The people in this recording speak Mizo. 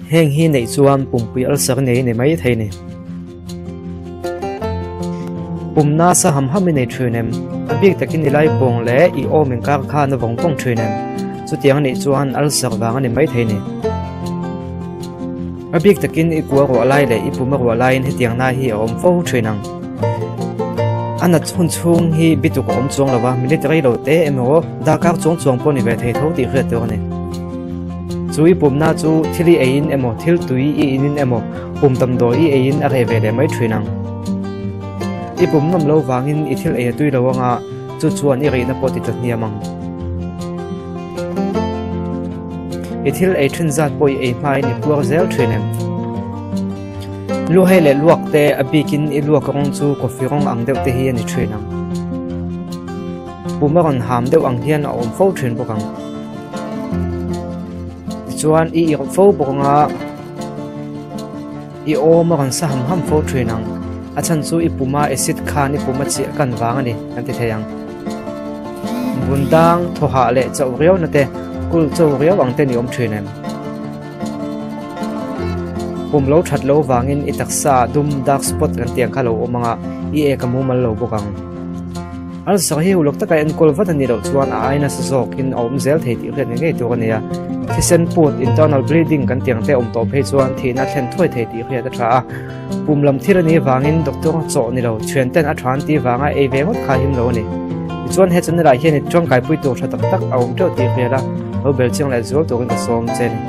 Heng hi neih chuan pumpui ulcer nei ni mai thei ni. Pumna sa ham ham i nei thin em? A bik takin i lai pawng leh i awm inkar khan a vawng vawng thin em? Chutiang anih chuan ulcer vang a ni mai thei ni. A bik takin i kua ruah lai leh i pum a ruah laiin hetiang na hi a awm fo thin ang. A nat hun chhung hi bituk a awm chuang lo va, minute rei lo te emaw darkar chuang chuang pawh ni ve thei tho tih hriat tur a ni. Chu i pumna chu thil i eiin emaw thil tui i inin emaw pum damdawi i eiin a reh ve leh mai thin ang. I pum nawm lo vangin i thil ei a tui lo anga chu chuan i rihna pawh ti tla hniam ang. I thil ei thin zat pawh i ei hmain i puar zel thin em? Luhai leh luak te a bikin i luak rawng chu coffee rawng ang deuh te hi a ni thin ang. Pum a rawn ham deuh ang hian a awm fo thin bawk ang. Tichuan i irh fo bawk anga i awm a rawn sa ham ham fo thin ang. A chhan chu i puma acid khan i pum a chiah kan vang a ni kan ti thei ang. Bundang thawhah leh chauh riau na te kul chauh riau ang te ni awm thin em? Pum lo that lo vangin i taksa dum dark spot kan tih ang kha lo awm anga i ek a mumal lo bawk ang. Ulcer hi uluk taka enkawl vat a nih loh chuan a ai nasa zawkin a awm zel thei tih hriat ngei ngei tur a ni a. Thisen put, internal bleeding, kan tih ang te awm tawh phei chuan thihna a thlen thuai thei tih hriat a tha a. Pum lam thil a nih vangin doctor chawh ni lo, thian ten a tha an tih vanga ei ve ngawt kha a him lo a ni. Tichuan he channel ah hian i tangkaipui tur tha tak tak a awm teuh tih hriat a, lo bel chiang leh zual turin ka sawm che a ni.